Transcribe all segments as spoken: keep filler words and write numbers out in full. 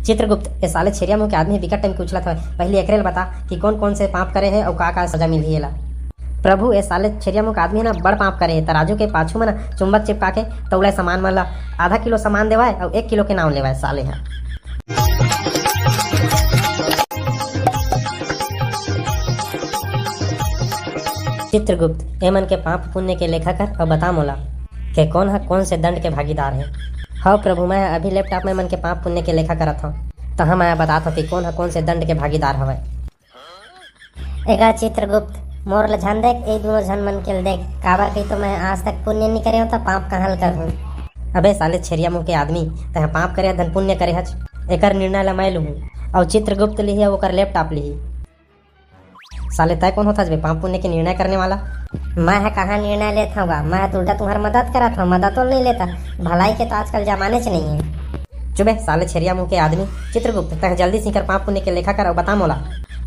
चित्रगुप्त, ए साले छेरिया मुंह के आदमी बिकट टाइम के उछलत हवय, पहिली एकरे ल बता कि कोन कोन से पाप करे हे अउ का का सजा मिलही एला। प्रभु, ए साले छेरिया मुंह के आदमी ह ना बड़ पाप करे हे, तराजू के पाछू म ना चुंबक चिपका के तौले सामान मन ला आधा किलो सामान देवाय अउ एक किलो के नाम लेवाय साले ह। चित्रगुप्त, एमन के पाप पुण्य के लेखा कर अउ बता मोला के कोन ह कोन से दंड के भागीदार हे। हव प्रभु, मैं ह अभी लैपटॉप में एमन के पाप पुण्य के लेखा करत हव, तहाँ मैं ह बतात हव कि कोन ह कोन से दंड के भागीदार हवय। एगा चित्रगुप्त, मोर ल झन देख, ए दुनों झन मन के ल देख, काबर कही तो मैं आज तक पुण्य नी करे हव, त पाप कहाँ ल करहूँ? अबे साले छेरिया मुंह के आदमी, तैं पाप करे हस धन पुण्य करे हच, एकर निर्णय ल मैं लूहूँ। अउ चित्रगुप्त लिही अउ ओकर लैपटॉप लिही। साले तैं कोन होथस बे पाप पुण्य के निर्णय करने वाला? मैं ह कहाँ निर्णय लेत हव गा? मैं ह त उल्टा तुम्हर मदद करत हव, मदद तो नहीं लेता। भलाई के तो आजकल जमाने च नहीं है। चुबे साले छेरिया मुंह के आदमी। चित्रगुप्त, तैं जल्दी से इकर पाप पुण्य के लेखा कर अउ बता मोला।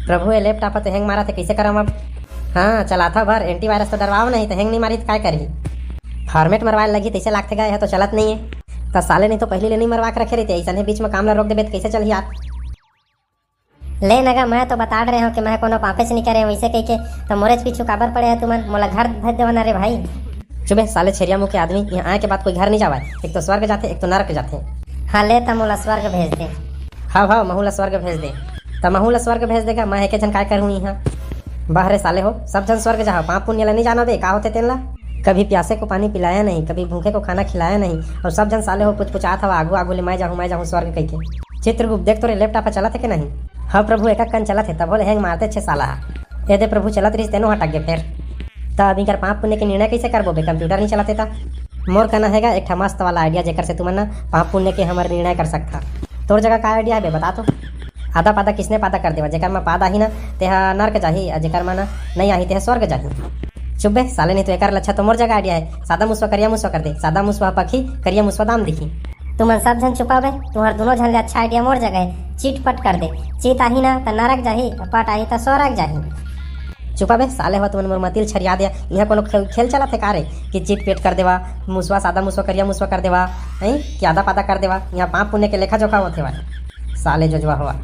प्रभु, ये लैपटॉप ह तो हैंग मारत हे, कैसे करम अब? हाँ, चलाथा भर, एंटीवायरस तो डरवाओ नहीं, तो हैंग नहीं मारी तो काय करही? फॉर्मेट मरवाए लगही, तैसे लागथे गा, यह तो चलत नहीं है। त साले नहीं तो पहली ले नहीं मरवा के रखे रहिते, ऐसने बीच में काम ला रोक देबे तो कैसे चलही यार? ले न गा, मैं तो बता रहे हूँ कि मैं कोनो पापेच नहीं करे हूँ, इसे कह के तो मोरेच पीछू काबर पड़े है तुमन, मोला घर भेज देवा ना रे भाई। चुबे साले छेरिया मुंह के आदमी, यहाँ आए के बाद कोई घर नहीं जावे, एक तो स्वर्ग जाथे, एक तो नरक जाथे। हाँ ले, त मोला स्वर्ग भेज दे। हाँ भाव, महू ला स्वर्ग भेज दे। त महू ला स्वर्ग भेज देगा, मैं एके झन काय करहूँ यहाँ? बाह रे साले हो, सब झन स्वर्ग जाहो, पाप पुण्य ला नहीं जानो बे, का होथे तेन ला? कभी प्यासे को पानी पिलाया नहीं, कभी भूखे को खाना खिलाया नहीं, और सब झन साले हो पुचपुचात हवा, आगू आगू ले मैं जाहूँ, मैं जाहूँ स्वर्ग कहिके। चित्रगुप्त, देख तो रे, लैपटॉप ह चलत हे के नहीं? हाँ प्रभु, एक कन चलत हे, तभो ले हैंग मारते छे साला। ए दे प्रभु, चलत रहिस तेनो हटक गे फेर। त अब इकर पाप पुण्य के निर्णय कैसे करबो बे, कंप्यूटर नहीं चलत हे त? मोर कना हेगा एक ठा मस्त वाला आइडिया, जेकर से तुमन ना पाप पुण्य के हमर निर्णय कर सकथा। तोर जगह का आइडिया है बे, बता तो। आधा पादा किसने पादा कर देवा, जेकर म पाद आही ना, तेहा नरक जाही, अउ जेकर म ना नहीं आही, तेहा स्वर्ग जाही। चुप बे साले, नहीं तो एकर लच्छा तो मोर जगह आइडिया है। सादा मुसवा करिया मुसवा कर दे, सादा मुसवा पखी, करिया मुसवा दाम दिखी। तुमन सब झन चुपा बे, तुम्हर दोनों झन ले अच्छा आइडिया मोर जगह है। चिट पट कर दे, चित आही ना त नरक जाही, पट आही त स्वर्ग जाही। चुपा बे साले हो, तुमन मोर मतिल छरिया दिया। यहाँ कोनो खेल, खेल चलत हे का रे कि चिट पेट कर देवा, मुसवा सादा मुसवा करिया मुसवा कर देवा, हैं कि आदा पादा कर देवा? यहाँ पाप पुण्य के लेखा जोखा होथे भाई। साले जोजवा हवा।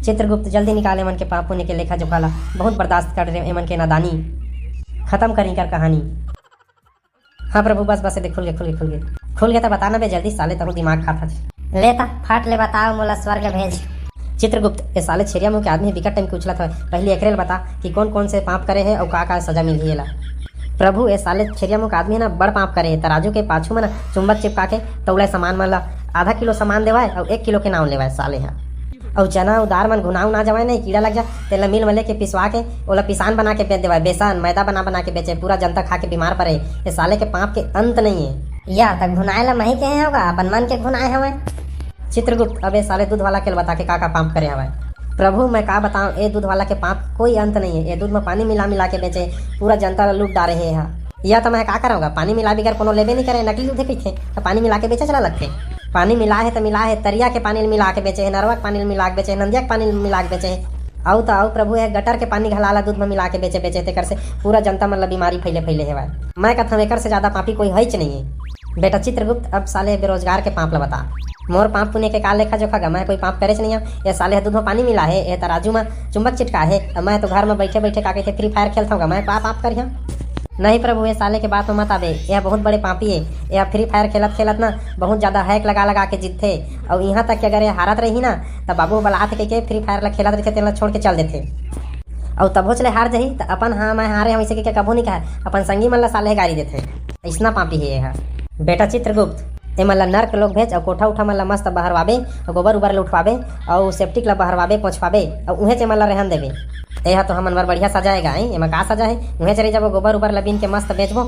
चित्रगुप्त, जल्दी निकाल एमन के पाप पुण्य के लेखा जोखा ला, बहुत बर्दाश्त कर रहे एमन के नादानी। खत्म कर इकर कहानी। हाँ प्रभु, बस बस, ए दे खुल गे, खुल गे, खुल गे। खुल गे त बता ना बे जल्दी, साले तहूँ दिमाग खात हस। ले त फट ले बताओ, मोला स्वर्ग भेज। चित्रगुप्त, ए साले छेरिया मुंह के आदमी बिकट टाइम के उछलत हवय, पहली एकरे ल बता कि कोन कोन से पाप करे हे अउ का का सजा मिलही एला। प्रभु, ए साले छेरिया मुंह के आदमी ह ना बड़ पाप करे हे, तराजू के पाछू म ना चुंबक चिपका के तौले सामान मन ला आधा किलो सामान देवाय अउ एक किलो के नाम लेवाय साले ह। अउ चना अउ दार मन घुना उना जावय नहीं, कीड़ा लग जा, तेला मिल म लेके पिसवा के ओला पिसान बना के बेच देवय, बेसन मैदा बना बना के बेचे, पूरा जनता खा के बीमार परे। ए साले के पाप के अंत नहीं है। या त घुनाए ला मही कहे होगा, अपन मन के घुनाए हवय। चित्रगुप्त, अबे साले दूध वाला के ल बता के का का पाप करे हवय। प्रभु, मैं का बताऊं, ए दूध वाला के पाप कोई अंत नहीं है। ए दूध में पानी मिला मिला के बेचे, पूरा जनता ला लूट डारे हे एहा। या त मैं का करंव गा, पानी मिला बिगर कोनो लेबे नहीं करे, नकली दूध हे कहिथे, त पानी मिला के बेचे चला लगथे। पानी मिला हे त मिला हे, तरिया के पानी ल मिला के बेचे हे, नरवा के पानी ल मिला के बेचे हे, नंदिया के पानी ल मिला के बेचे हे। अउ त अउ प्रभु, ए गटर के पानी घला ला दूध में मिला के बेचे, बेचे तेकर से पूरा जनता मन ला बीमारी फैले, फैले हेवय। मैं कथंव एकर से ज्यादा पापी कोई हइच नहीं है। बेटा चित्रगुप्त, अब साले बेरोजगार के पाप ल बता। मोर पाप पुण्य के का लेखा जोखा गा? मैं कोई पाप करेच नहीं हंव। ए साले ह दूध में पानी मिला हे, ए तराजू में चुंबक चिटका हे, अब मैं तो घर में बैठे बैठे का कहिथे Free Fire खेलथंव गा, मैं का पाप करिहंव? नहीं प्रभु, ए साले के बात में मत आबे, ए बहुत बड़े पापी हे। ए Free Fire खेलत खेलत ना बहुत ज्यादा hack लगा लगा के जीतथे, अउ इहां तक कि अगर ए हारत रही ना, त बाबू बलात कहिके Free Fire ला खेलत रहिथे, तेन ला छोड़ के चल देथे। अउ तभोच ले हार जही त अपन, हाँ मैं हारे हंव, इसे कहिके कभू नहीं कहे, अपन संगी मन ला साले गारी देथे। अइसना पापी हे एहा। बेटा चित्रगुप्त, एमन ला नरक लोक भेज अउ कोठा उठा मन ला मस्त बहरवाबे अउ गोबर उबर ल उठवाबे अउ septic ला बहरवाबे, पोंछवाबे अउ उहेंच एमन ला रहन देबे। एहा तो हमन बर बढ़िया सजा हे गा, हैं? एमा का सजा हे? उहेंच रहि जाबो, गोबर उबर ला बीन के मस्त बेचबो,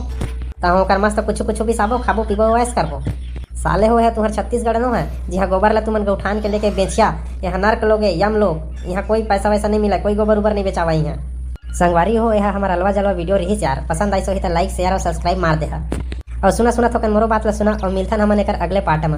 तहाँ ओकर मस्त कुछु कुछु बिसाबो, खाबो पीबो, ऐश करबो। साले हो, एहा तुंहर छत्तीसगढ़ नो हे, जिहां गोबर ला तुमन गौठान के लेके बेचिया, एहा नरक लोक ए, यम लोक। इहां कोई पैसा वैसा नहीं मिला, कोई गोबर उबर नहीं बेचावा इहां। संगवारी हो, एहा हमर अलवा जलवा video रिहिस यार, पसंद आइस होही त like, share अउ subscribe मार देहा। अउ सुना, सुना थोकन मोरो बात ला सुना, अउ मिलथन हमन एकर अगले part म।